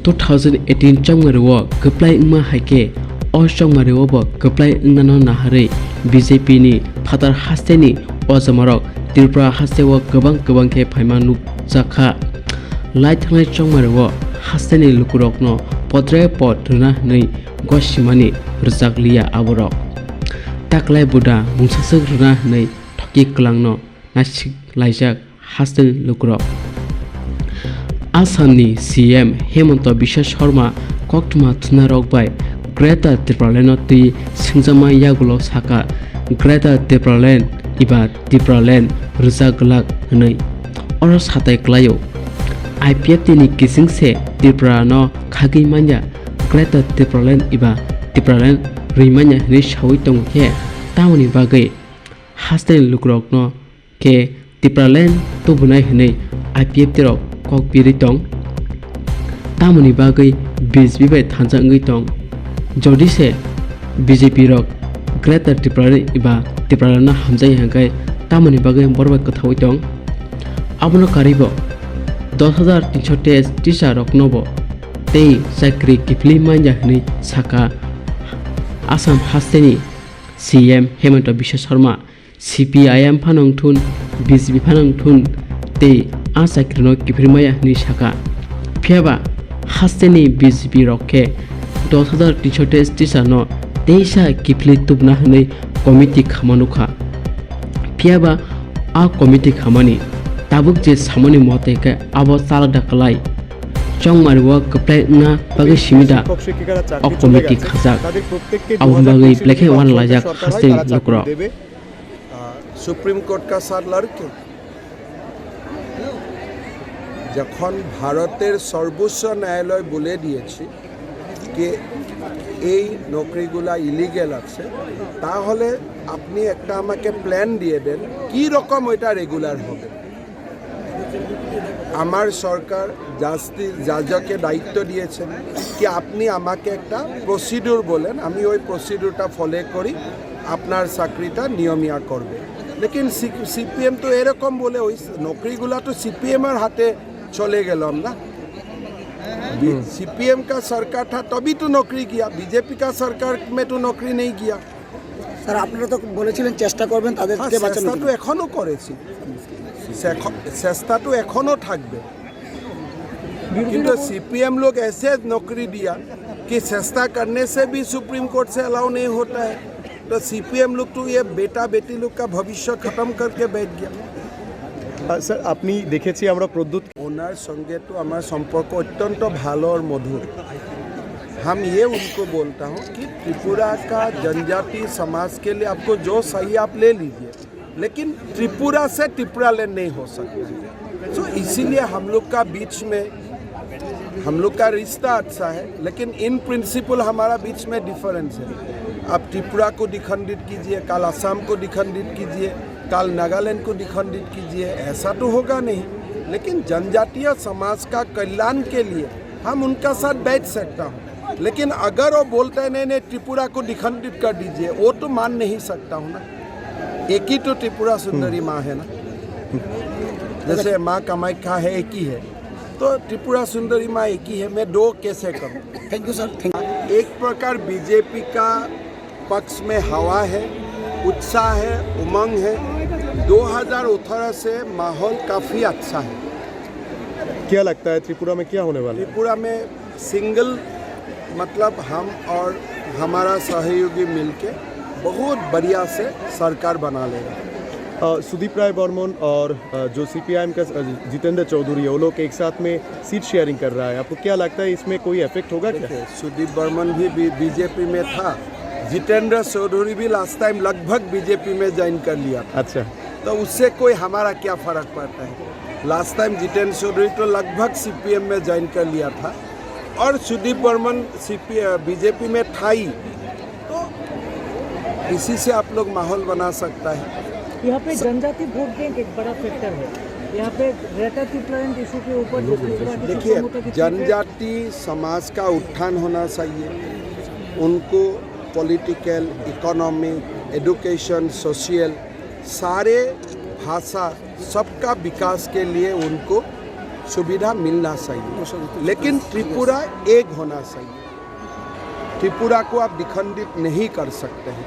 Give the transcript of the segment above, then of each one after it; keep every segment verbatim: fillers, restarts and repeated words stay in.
Two thousand eighteen chongmari o kwplai wngma hai khe, o chongmari o bo kwplai wngnano naharwi B J P ni phatar haste ni ojamarok Tripura haste o kwbang kwbang khe phaima nukjakha. Lai thangnai chongmari o haste ni lukurokno potre pot rwna hwnwi gosimani rwjak liya aborok. Taklai buda mungsaswk rwna hwnwi thoki kwlangno naisik laijak hasteni lukurok. Assamni C M Himanta Biswa Sarma koktwma thumnairok bai Greater Tipraland-o twi swngjakma yagulo sakha, Greater Tipraland eba Tipraland rwjak glak hwnwi. Oro satai kwlaio, I P F T ni kising se Tripura no khagwi manya, Greater Tipraland eba Tipraland rwi manya hwnwi sawi tongo khe, tamoni bagwi hasteni lukurokno khe Tipraland tubunai hwnwi I P F T rok kok birwi tong. Tamoni bagwi B J P bai thansa wngwi tong. Jodi se B J P rok Greater Tipraland eba Tipraland no hamjai hwnkhe tamoni bagwi borok bai kwthaui tong. Abono karwibo dos hajar tinsho teis teacher rokno bo tei chakri kiphilwi manya hwnwi sakha Assam hasteni C M Himanta Biswa Sarma. C P I M phano wngthun, B J P phano wngthun, tei a chakrino kiphilwi maya hwnwi sakha. Phiyaba hasteni B J P rok khe dos hajar tinsho teis teacher no teisa kiphilwi tubna hwnwi committee khama nukha. Phiyaba a committee khamani tabuk je samani mote khe abo chalak da kwlai. Chongmari o kwplai wngna bagwi simi da o committee khajak. Aboni bagwi belai khe uanalaijak hasteni lukurok. Supreme court কা সাত লড়কে যখন ভারতের সর্বোচ্চ ন্যায়ালয় বলে দিয়েছে যে এই নকরিগুলা ইলিগেল আছে, তাহলে আপনি একটা আমাকে প্ল্যান দিয়ে দেন কি রকম ওইটা রেগুলার হবে। আমার সরকার জাস্টিস জাজকে দায়িত্ব দিয়েছেন কি আপনি আমাকে একটা প্রসিডিউর বলেন, আমি ওই প্রসিডিউরটা ফলো করি, আপনার চাকরিটা নিয়মিয়া করবে। লেকিন সিপিএম তো এরকম বলে ওই নকরিগুলা তো সিপিএম এর হাতে চলে গেলাম না। सीपीएम का सरकार था तभी तो नौकरी गया, बीजेपी का सरकार में तो नौकरी नहीं गया। স্যার, আপনারা তো বলেছিলেন চেষ্টা করবেন তাদেরকে হ্যাঁ, বাঁচানোর চেষ্টা তো জন্য। এখনো করেছি। চেখ- চেষ্টা তো এখনো থাকবে। কিন্তু सीपीएम लोग ऐसे नौकरी दिया कि চেষ্টা करने से भी सुप्रीम कोर्ट से अलाउ नहीं होता है। तो सीपीएम लोग तो ये बेटा बेटी लोग का भविष्य खत्म करके बैठ गया। আহ, স্যার, আপনি দেখেছি আমরা প্রদ্যুৎ ওনার সঙ্গে তো আমার সম্পর্ক অত্যন্ত ভালো আর মধুর। हम ये उनको बोलता हूँ कि त्रिपुरा का जनजाति समाज के लिए आपको जो चाहिए आप ले लीजिए, लेकिन त्रिपुरा से त्रिपुरालैंड नहीं हो सकता है। सो इसीलिए हम लोग का बीच में, हम लोग का रिश्ता अच्छा है, लेकिन इन प्रिंसिपल हमारा बीच में डिफरेंस है। आप त्रिपुरा को डिखंडित कीजिए, कल असम को डिखंडित कीजिए, कल नागालैंड को डिखंडित कीजिए, ऐसा तो होगा नहीं। लेकिन जनजातीय समाज का कल्याण के लिए हम उनका साथ बैठ सकता हूँ, लेकिन अगर वो बोलते हैं नहीं नहीं त्रिपुरा को डिखंडित कर दीजिए, वो तो मान नहीं सकता हूँ ना। एक ही तो त्रिपुरा सुंदरी माँ है ना, जैसे माँ कामाख्या है, एक ही है, तो त्रिपुरा सुंदरी माँ एक ही है, मैं दो कैसे करूँ? Thank you sir. থ্যাংক एक प्रकार बीजेपी का पक्ष में हवा है, उत्साह है, उमंग है। दो हज़ार अठारह से माहौल काफ़ी अच्छा है। क्या लगता है त्रिपुरा में क्या होने वाला है? त्रिपुरा में सिंगल, मतलब हम और हमारा सहयोगी मिलके बहुत बढ़िया से सरकार बना लेगा। अ, सुदीप राय बर्मन और अ, जो सीपीआईएम का अ, जितेंद्र चौधरी है, वो लोग एक साथ में सीट शेयरिंग कर रहा है, आपको क्या लगता है इसमें कोई इफेक्ट होगा क्या? देखिए, सुदीप बर्मन भी बी-, बीजेपी में था, जितेंद्र चौधरी भी लास्ट टाइम लगभग बीजेपी में ज्वाइन कर लिया था। अच्छा। तो उससे कोई हमारा क्या फर्क पड़ता है? लास्ट टाइम जितेंद्र चौधरी तो लगभग सीपीएम में ज्वाइन कर लिया था और सुदीप बर्मन सीपी बीजेपी में था ही, तो इसी से आप लोग माहौल बना सकता है। यहाँ पे जनजाति वोट बैंक एक बड़ा फैक्टर है। यहाँ पे ग्रेटर टिप्रालैंड इशू के ऊपर जो त्रिपुरा की देखिए, शिक्षा मुद्दा की जनजाति समाज का उत्थान होना चाहिए, उनको पॉलिटिकल, इकोनॉमिक, एजुकेशन, सोशल, सारे भाषा, सबका विकास के लिए उनको सुविधा मिलना चाहिए, लेकिन त्रिपुरा एक होना चाहिए। त्रिपुरा को आप विखंडित नहीं कर सकते हैं,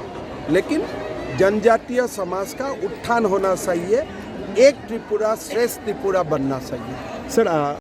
लेकिन जनजातीय समाज का उत्थान होना चाहिए, एक त्रिपुरा श्रेष्ठ त्रिपुरा बनना चाहिए। सर, आ,